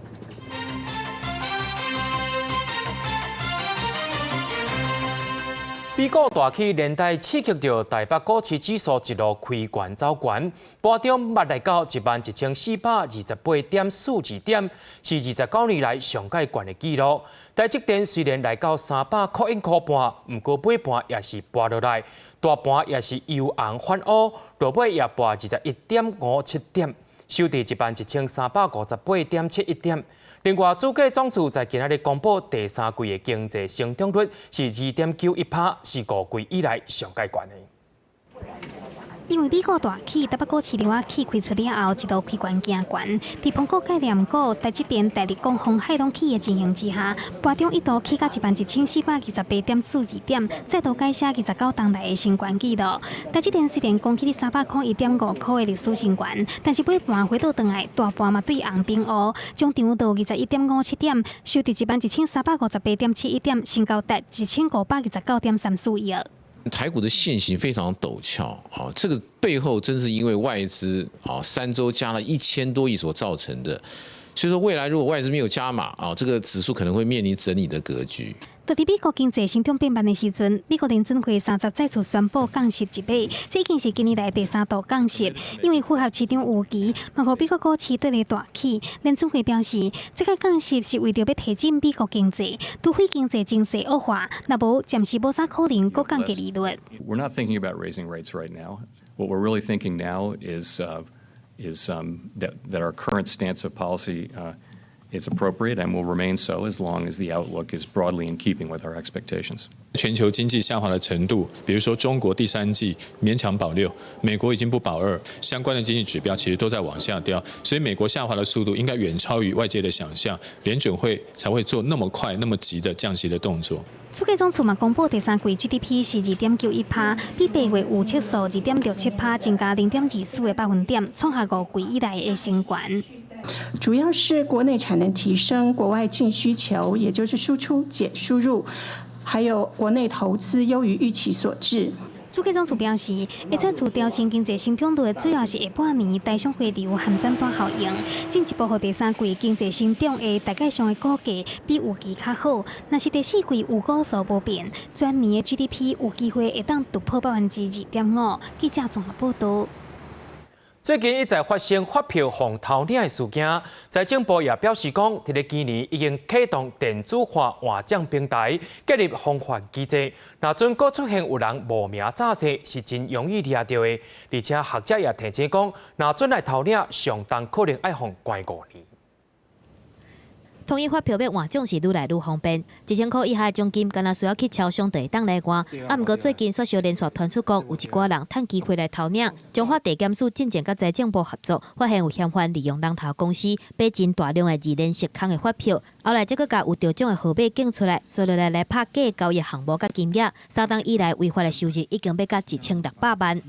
美股大起連帶刺激著台北股市指數一路開懸走懸，盤中捌來到11,428.42點，是29年來上蓋懸的紀錄。台積電雖然來到300塊一塊半，毋過尾盤也是跋落來，大盤也是由紅翻烏，落尾也跋21.57點，收佇11,358.71點。另外，主計總處在今仔日公布第三季的經濟成長率是2.91%，是5季以來上蓋懸的。因為美股大起，台北股市日起開出了後，一路開懸行懸。佇蘋果概念股、台積電、大立光、鴻海攏起的情形之下，盤中一度起到11,428.42點，再度改寫29冬來的新高紀錄。台積電雖然攻起301.5塊的歷史新高，但是尾盤回倒轉來，大盤嘛對紅變烏，終場落21.57點，收佇11,358.71點，成交達1529.34億。台股的線型非常陡峭啊，這個背後真是因為外資啊3週加了1000多億所造成的，所以說未來如果外資沒有加碼啊，這個指數可能會面臨整理的格局。就佇美國經濟成長變慢的時陣，美國聯準會30再次宣布降息一碼，這已經是今年來第三度降息。因為符合市場預期，嘛予美國股市綴咧大起。聯準會表示，這個降息是為著欲提振美國經濟，除非經濟情勢惡化，若無暫時無啥可能閣降低利率。 We're not thinking about raising rates right now. What we're really thinking now is that our current stance of policy is appropriate and will remain so as long as the outlook is broadly in keeping with our expectations. 全球經濟下滑的程度，比如說中國第三季勉強保6，美國已經不保2，相關的經濟指標其實都在往下掉，所以美國下滑的速度應該遠超於外界的想象，聯準會才會做那麼快、那麼急的降息的動作。主計總處嘛公布第三季 GDP 是2.91%，比八月預測數2.67%增加0.24個百分點，創下5季以來的新高。主要是國內產能提升，國外淨需求，也就是輸出減輸入，還有國內投資優於預期所致。主計總處表示，會再次調升經濟成長率的主要是下半年台商回流和轉單效應，進一步予第三季經濟成長的大概上的估計比預期較好。若是第四季預估數無變，全年的 GDP 有機會會當突破2.5%。記者綜合報導。最近一再發生發票予偷領的事件，財政部也表示講，佇咧今年已經啟動電子化換獎平台，建立防範機制。若準閣出現有人冒名詐騙，是真容易掠著的。而且學者也提醒講，若準來偷領，上重可能愛予關5年。統一發票欲換獎是愈來愈方便，1000箍以下的獎金，干焦需要去超商就會當來換。啊，毋過最近煞相連續傳出講，有一寡人趁機會來偷領。彰化地檢署進前佮財政部合作，發現有嫌犯利用人頭公司買真大量的二連實空的發票，後來才閣共有得獎的號碼檢出來，紲落來來拍假交易項目佮金額，3冬以來違法的收入已經欲到1600萬。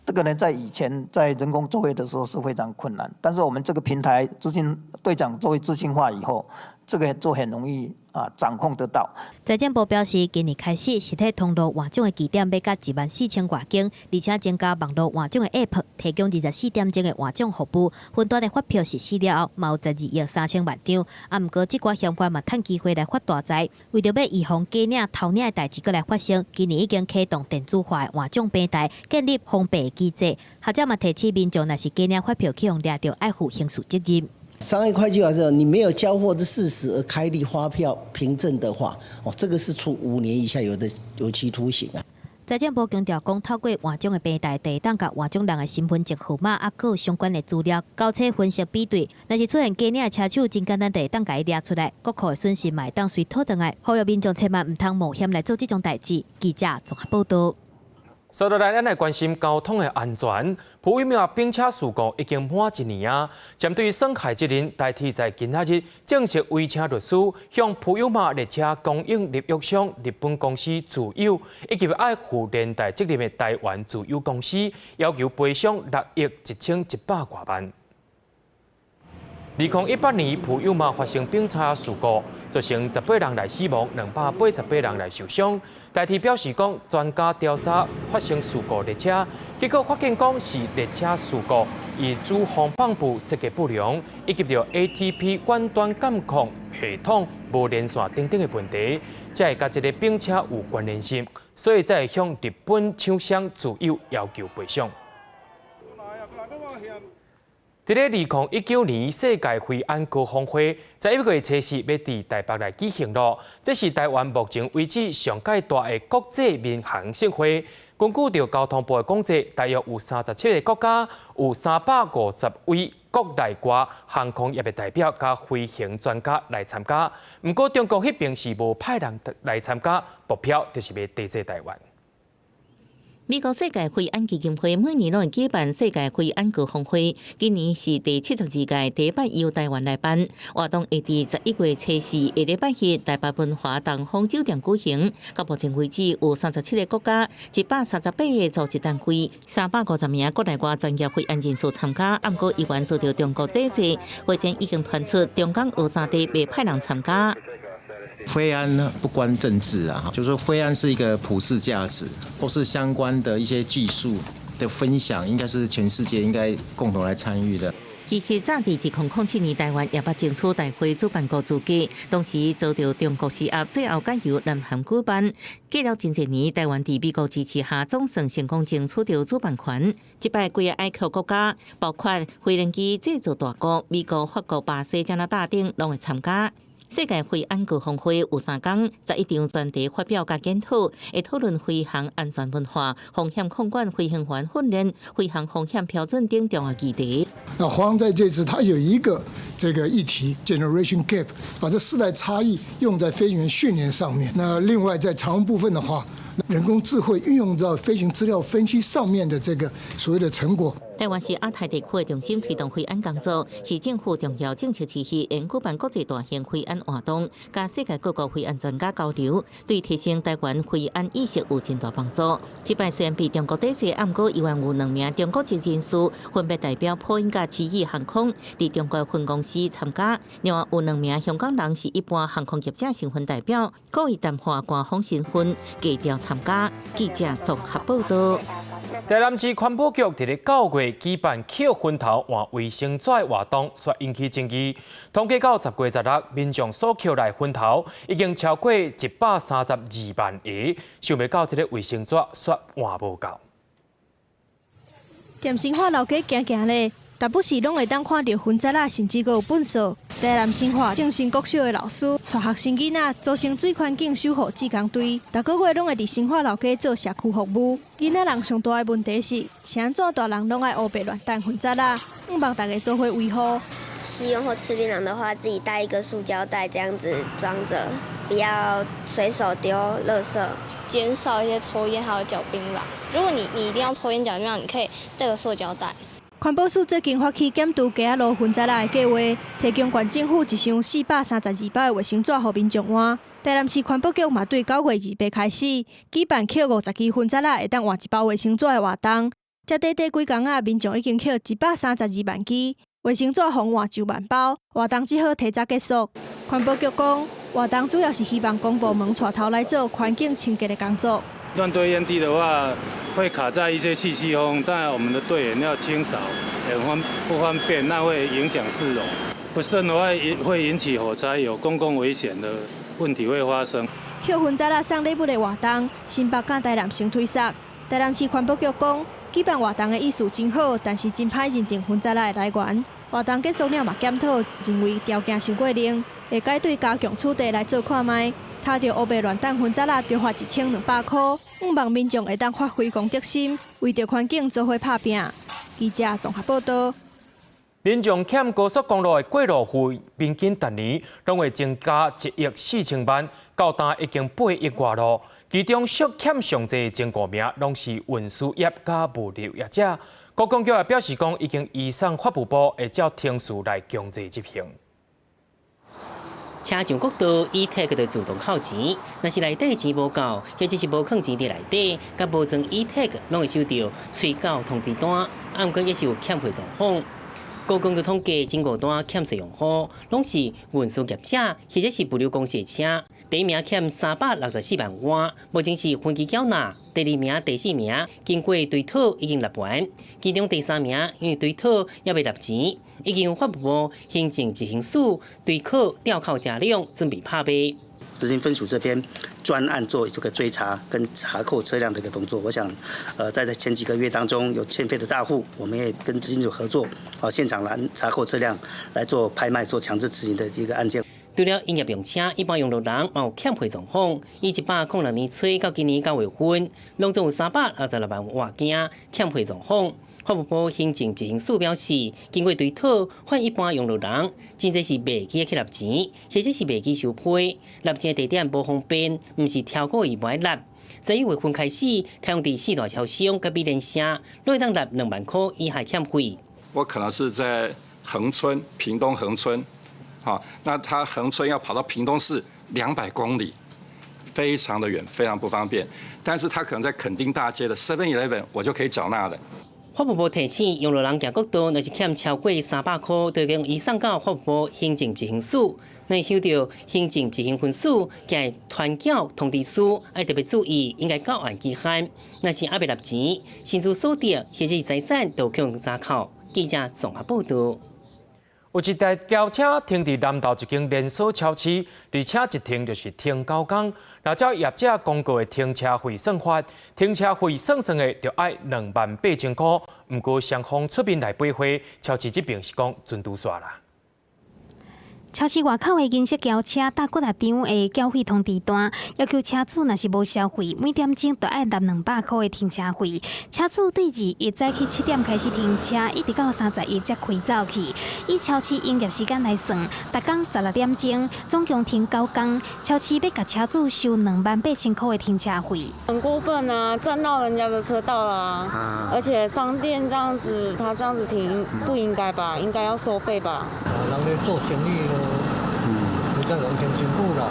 這個呢，在以前在人工作業的時候是非常困難，但是我們這個平台資訊兌獎作為資訊化以後，這個就很容易啊掌控得到。財政部表示，今年開始實體通路換獎的據點欲到14,000外間，而且增加網路換獎的 App，提供24點鐘的換獎服務。雲端的發票實施了後，嘛有12億3000萬張。啊，毋過這寡嫌犯嘛趁機會來發大財，為著欲預防假領、偷領的代誌閣來發生，今年已經啟動電子化的換獎平台，建立防弊機制。學者嘛提醒民眾，若是假領發票去予掠著，愛負刑事責任。商業會計法說，你沒有交貨的事實而開立發票憑證的話，哦，這個是處5年以下有的有期徒刑啊。財政部強調講，透過換獎的平台，會當共換獎人的身份證號碼啊，閣有相關的資料交叉分析比對，若是出現假領的車手，真簡單就會當共伊掠出來，國庫的損失嘛會當隨討轉來。呼籲民眾千萬毋通冒險來做這種代誌。記者綜合報導。接落來，咱來關心交通的安全。普悠瑪冰車事故已經滿一年啊！針對損害責任，台鐵在今仔日正式委請律師向普悠瑪列車供應立約商日本公司住友，以及愛負連帶責任的台灣住友公司，要求賠償6億1100外萬。2018年普悠瑪發生冰車事故，造成18人來死亡，288人來受傷。台鐵表示講，專家調查發生事故列車，結果發現講是列車事故，伊主風泵部設計不良，以及著 ATP 遠端監控系統無連線等等的問題，才會佮這个冰車有關聯性，所以才會向日本廠商住友要求賠償。佇咧2019年世界飛安高峰會，11月初四欲佇台北來舉行囉。這是台灣目前為止上蓋大的國際民航盛會。根據著交通部的統計，大約有37個國家，有350位國內外航空業的代表佮飛行專家來參加。毋過中國彼爿是無派人來參加，目標就是欲抵制台灣。美國世界飛安基金會每年攏會舉辦世界飛安高峰會，今年是第72屆，第一擺由台灣來辦。活動會佇11月初四下禮拜日，台北文華東方酒店舉行。到目前為止，有37個國家、138個組織單位、350名國內外專業飛安人士參加。毋過，依然遭著中國抵制，會前已經傳出中港澳三地袂派人參加。飛安呢不關政治啊，就是說飛安是一個普世價值，或是相關的一些技術的分享，應該是全世界應該共同來參與的。其實早佇2007年，台灣也捌爭取大會主辦國資格，當時遭著中國施壓，最後改由南韓舉辦。過了真濟年，台灣佇美國支持下，總算成功爭取著主辦權。這擺幾個愛國國家，包括飛行機製造大國美國、法國、巴西、加拿大等，攏會參加。世界飛安高峰會有3工，11場專題發表佮研討，會討論飛行安全文化、風險控管、飛行員訓練、飛行風險標準等重要議題。那華航在這次，它有一個這個議題 generation gap，把這世代差異用在飛行員訓練上面。那另外在長榮部分的話，人工智慧運用到飛行資料分析上面的這個所謂的成果。台灣是亞太地區的中心，推動飛安工作是政府重要政策之一。會舉辦國際大型飛安活動，佮世界各國飛安專家交流，對提升台灣飛安意識有真大幫助。這擺雖然被中國抵制，毋過依然有兩名中國籍人士分別代表波音佮奇異航空佇中國分公司參加。另外有兩名香港人是一般航空業者身份代表，故意淡化官方身份，低調參加。記者綜合報導。台南市環保局佇咧9月舉辦抾薰頭換衛生紙活動，煞引起爭議。統計到10月16，民眾所抾來薰頭已經超過132萬個，想袂到這个衛生紙煞換無夠。踮新化老街行行咧，逐不時攏會當看著糞渣仔，甚至閣有糞掃。台南新化正成國小的老師，帶學生囡仔組成水環境守護志工隊，逐個月攏會佇新化老街做社區服務。囡仔人上大的問題是，是按怎大人攏愛烏白亂擲糞渣仔，向望大家做伙維護。吸煙或吃檳榔的話，自己帶一個塑膠袋，這樣子裝著，不要隨手丟垃圾。減少一些抽菸還有嚼檳榔。如果你一定要抽菸嚼檳榔，你可以帶個塑膠袋。環保署最近發起減除街仔路糞渣仔的計劃，提供縣政府一箱432包的衛生紙予民眾換。台南市環保局嘛對9月28開始舉辦抾50支糞渣仔會當換一包衛生紙的活動。這短短幾工仔，民眾已經抾132萬支衛生紙，予換9萬包。活動只好提早結束。環保局講，活動主要是希望公部門帶頭來做環境清潔的工作。亂堆煙蒂的話，會卡在一些細細縫，但我們的隊員要清掃，很方不方便，那會影響市容。不慎的話，會引起火災，有公共危險的問題會發生。抾糞渣仔送禮物的活動，新北佮台南先推捒。台南市環保局講，舉辦活動的意思真好，但是真歹認定糞渣仔的來源。活動結束了嘛，檢討認為條件傷過冷，會改對加強取締來做看覓。查著烏白亂擲糞渣仔，著罰1200箍。向望民眾會當發揮公德心，為著環境做伙拍拚。記者綜合報道。民眾欠高速公路的過路費，平均逐年攏會增加1億4千萬，到今已經8億外囉。其中俗欠上濟前五名，攏是運輸業佮物流業者。觀光局也表示講，已經移送法務部，會照程序來強制執行。車上國道 e-tag 就自動扣錢，若是內底錢無夠，或者是無囥錢佇內底，佮無裝 e-tag，攏會收著催繳通知單，啊，毋過也是有欠費狀況。觀光局統計，前五單欠稅用戶，攏是運輸業者，或者是物流公司的車。第一名欠364萬外，目前是分期繳納。第二名、第四名經過追討已經納完，其中第三名因為追討猶未納錢，已經由法務部行政執行署追扣吊扣車輛，準備拍賣。執行分署這邊專案做這個追查跟查扣車輛的一個動作，我想，在前幾個月當中有欠費的大戶，我們也跟執行署合作，啊，現場來查扣車輛來做拍賣、做強制執行的一個案件。除了營業用車，一般用路人嘛有欠費狀況。以106年初到今年9月份，攏總有366萬外件欠費狀況。法務部行政執行署表示，經過追討，發現一般用路人真濟是袂記去納錢，或者是袂記收批，納錢的地點無方便，毋是超過伊無愛納。11月份開始，開放佇四大超商佮美聯社，攏會當納2萬箍以下欠費。我可能是在恆春，屏東恆春。好，那他恆春要跑到屏東市200公里，非常的遠，非常不方便。但是他可能在墾丁大街的 Seven Eleven，我就可以繳納了。法務部提醒，用路人行國道，若是欠超過300箍，就將移送到法務部行政執行署。若收著行政執行文書，寄傳繳通知書，愛特別注意，應該繳按期限。若是猶未納錢，薪資所得或者是財產都可能查扣。記者綜合報道。有一台轎車停佇南投一間連鎖超市，而且一停就是停9工。若照業者公告的停車費算法，停車費算算的就愛28,000箍。毋過雙方出面來比貨，超市這邊是講準拄煞啦。超市外口的銀色轎車貼幾若張的繳費通知單，要求車主若是無消費，每點鐘就愛納200箍的停車費。車主對21早起7點開始停車，一直到31才開走去。以超市營業時間來算，逐工16點鐘，總共停9工。超市欲共車主收28,000箍的停車費。很過分啊！佔到人家的車道啦，而且商店這樣子，他這樣子停不應該吧？應該要收費吧？人咧做生意咯，你這樣真辛苦啦。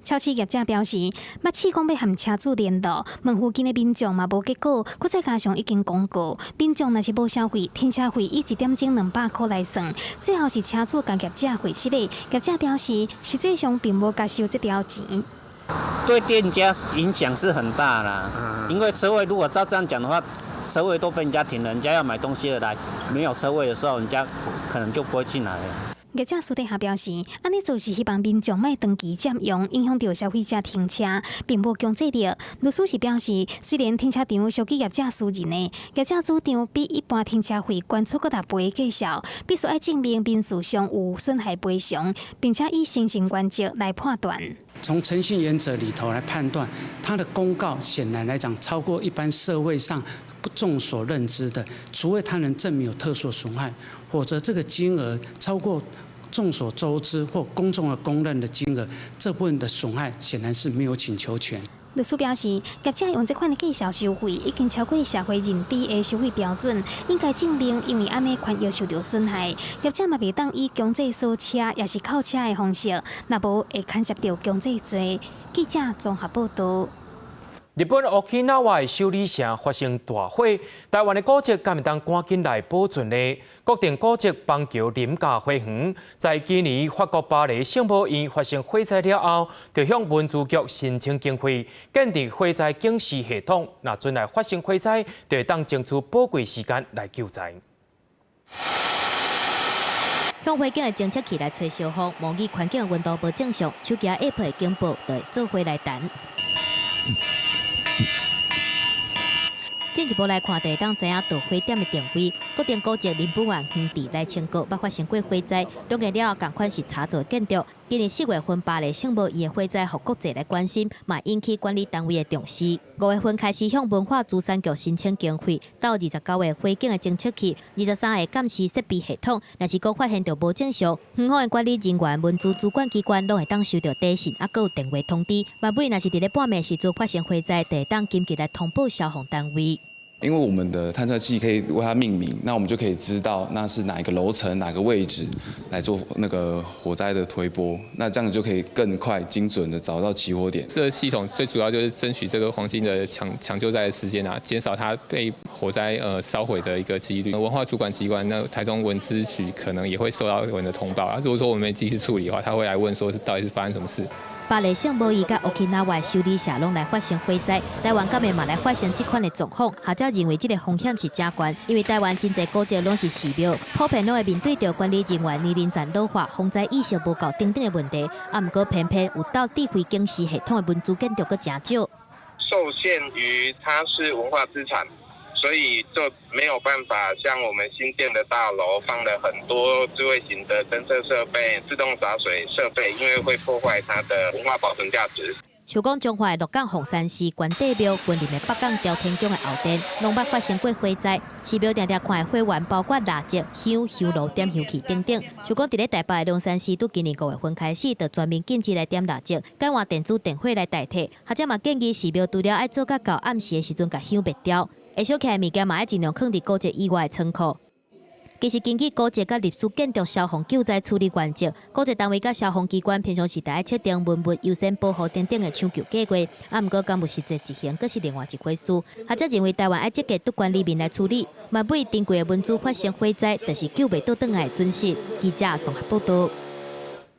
超市業者表示，捌試講欲和車主聯絡，問附近的民眾嘛無結果，閣再加上已經公告，民眾若是無消費，停車費以一點鐘200箍來算，最後是車主共業者回釋的。業者表示，實際上並無共收這條錢。對店家影響是很大啦，因為車位如果照這樣講的話，車位都被人家停了，人家要買東西的來，沒有車位的時候，人家可能就不會進來了。業者私底下表示，按呢做是希望民眾莫長期佔用，影響著消費者停車，並無強制力。律師是表示，雖然停車場屬於業者私人的，業者主張比一般停車費懸出閣六倍的價數，必須愛證明民事上有損害賠償，並且以誠信原則來判斷。從誠信原則裡頭來判斷，他的公告顯然來講超過一般社會上眾所認知的，除非他能證明有特殊損害，否則這個金額超過眾所周知或公眾的公認的金額，這部分的損害顯然是沒有請求權。律師表示，業者用這款的價數收費，已經超過社會認知的收費標準，應該證明因為按呢權益受著損害，業者嘛袂當以強制鎖車，抑是扣車的方式，若無會牽涉著強制罪。記者綜合報導。日本 Okinawa 的首里城發生大火，台灣的古蹟敢會當趕緊來保存呢？國定古蹟邦橋林家花園，在今年法國巴黎聖母院發生火災了後，就向文資局申請經費，建立火災警示系統。若陣來發生火災，就會當爭取寶貴時間來救災。向火警的偵測器來吹消防，模擬環境溫度無正常，手機 App 的警報就會做伙來彈。進一步來看，就會當知影導火點的定位。國定古蹟林本源園佇來清閣捌發生過火災，當然了後，仝款是柴做建築。今年4月份，巴黎聖母院的火災，予國際來關心，嘛引起管理單位的重視。5月份開始向文化資產局申請經費，到29個火警的偵測器，23個監視設備系統。若是講發現著無正常，園方的管理人員、文資主管機關攏會當收著短信，猶閣有電話通知。萬尾若是佇咧半暝時陣發生火災，就會當緊急來通報消防單位。因為我們的探測器可以為它命名，那我們就可以知道那是哪一個樓層、哪個位置來做那個火災的推波，那這樣就可以更快、精準的找到起火點。這個系統最主要就是爭取這個黃金的搶救災的時間啊，減少它被火災燒毀的一個幾率。文化主管機關那台中文資局可能也會收到我們的通報啊。如果說我們沒及時處理的話，他會來問說是到底是發生什麼事。巴黎聖母院佮 Okinawa 首里城攏來發生火災，台灣敢會嘛來發生這款的狀況？學者認為這個風險是誠懸，因為台灣真濟古蹟攏是寺廟，普遍攏會面對著管理人員年齡層老化、防災意識無夠等等的問題。啊，毋過偏偏有鬥智慧警示系統的文資建築閣誠少。受限於它是文化資產，所以就沒有辦法像我們新建的大樓放了很多智慧型的偵測設備、自動灑水設備，因為會破壞它的文化保存價值。像講彰化的鹿港鳳山寺關帝廟、雲林的北港朝天宮的後殿，攏捌發生過火災。寺廟定定看的火源包括蠟燭、香、香爐點香器等等。像講佇咧台北的龍山寺，對今年5月份開始，就全面禁止來點蠟燭，改換電子電火來代替。學者嘛建議寺廟除了愛做甲到暗時的時陣，共香滅掉。會燒起來的物件嘛，愛盡量囥佇古蹟以外的倉庫。其實根據古蹟佮歷史建築消防救災處理原則，古蹟單位佮消防機關平常時著愛設定文物優先保護等等的搶救計劃。啊，毋過敢有實際執行，閣是另外一回事。學者認為台灣愛積極對管理面來處理，萬尾珍貴的文資發生火災，就是救袂倒轉來的損失。記者綜合報導。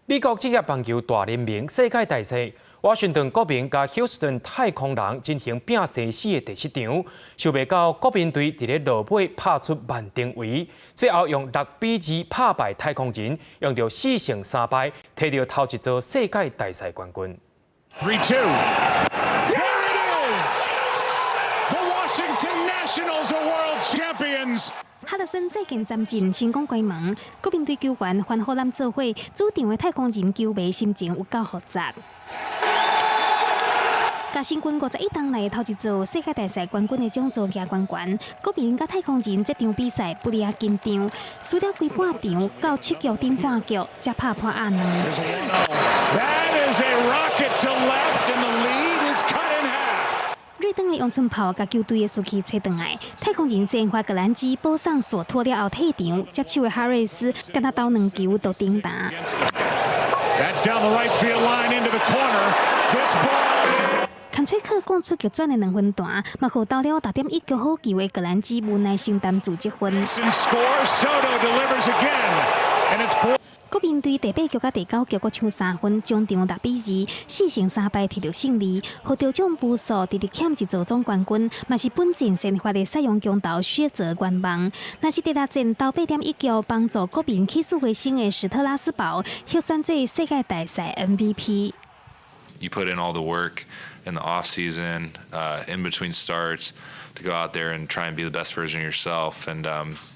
美國職業棒球大聯盟世界大賽，華盛頓國民佮休斯頓太空人進行拼生死的第七場，想袂到國民隊佇咧落尾拍出萬定位，最後用6比2拍敗太空人，用著4勝3敗，提著頭一座世界大賽冠軍。 3-2. There it is. The Washington Nationals are world champions. 哈德森再見三振成功關門，國民隊球員歡呼攬做伙，主場的太空人球迷心情有夠複雜。共新近51冬來頭一座世界大賽冠軍的獎座舉懸懸，國民佮太空人這場比賽不離仔緊張，輸了規半場到7局頂半局才拍破壓兩。 That is a rocket to left, and the lead is cut in half. 瑞登的陽春炮共球隊的士氣吹轉來，太空人先發格蘭基保送索托了後退場，接手的哈瑞斯敢若投兩球就頂彈。 That's down the right field line into the corner. This ball. 牽吹克趕出極轉的兩分彈，嘛予投了6.1局好球的格蘭基無奈承擔自責分。 Score. Soto delivers again, and it's four. 國民隊第八局佮第九局閣搶三分，終場6比2，4勝3敗摕著勝利，予得獎無數，直直欠一座總冠軍，嘛是本戰先發的賽揚強投薛澤願望。若是第六戰投8.1局幫助國民起死回生的史特拉斯堡，獲選做世界大賽 MVP。 You put in all the work in the off season, in between starts, to go out there and try and be the best version of yourself, and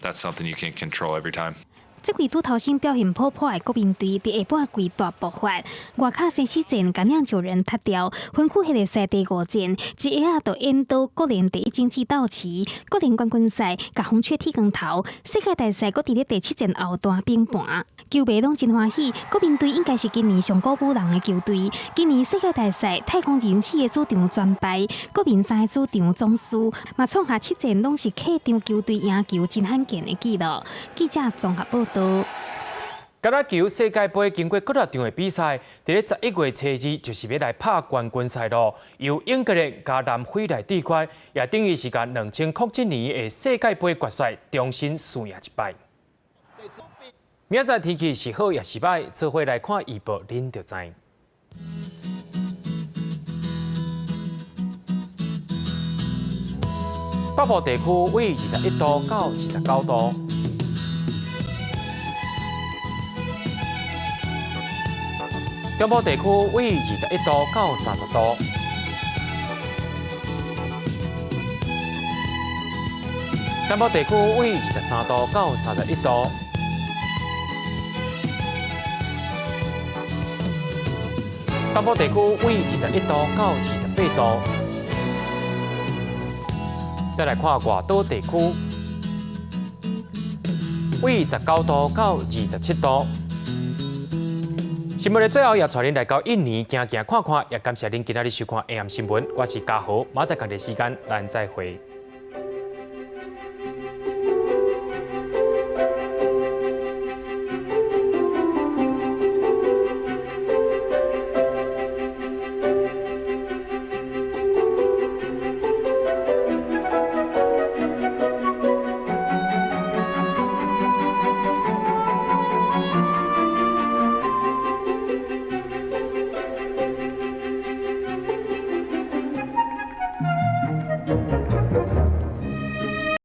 that's something you can't control every time. 這季拄頭先表現普普的國民隊，佇下半季大爆發，外卡生死戰共釀酒人踢掉，分區系列賽第五戰，一下仔就引導國聯第一種子鬥士，國聯冠軍賽共紅雀剃光頭，世界大賽閣佇咧第七戰後段崩盤，球迷攏真歡喜，國民隊應該是今年上鼓舞人的球隊。今年世界大賽太空人四個主場全敗，國民三個主場總輸，嘛創下七戰攏是客場球隊贏球真罕見的紀錄。記者綜合報導。橄欖球世界盃經過幾若場的比賽，佇咧11月初二就是欲來拍冠軍賽囉，由英格蘭佮南非來對決，也等於是共2007年的世界盃決賽重新輸贏一擺。明仔載天氣是好抑是䆀，做伙來看預報，恁就知。北部地區為21度到29度。中部地區為21度到30度。南部地區為23度到31度。東部地區為21度到28度。再來看外島地區，為19度到27度。新聞的最後，也帶恁來到印尼行行看看，也感謝恁今仔日收看 AM 新聞。我是嘉豪，明仔載仝個時間，咱再會。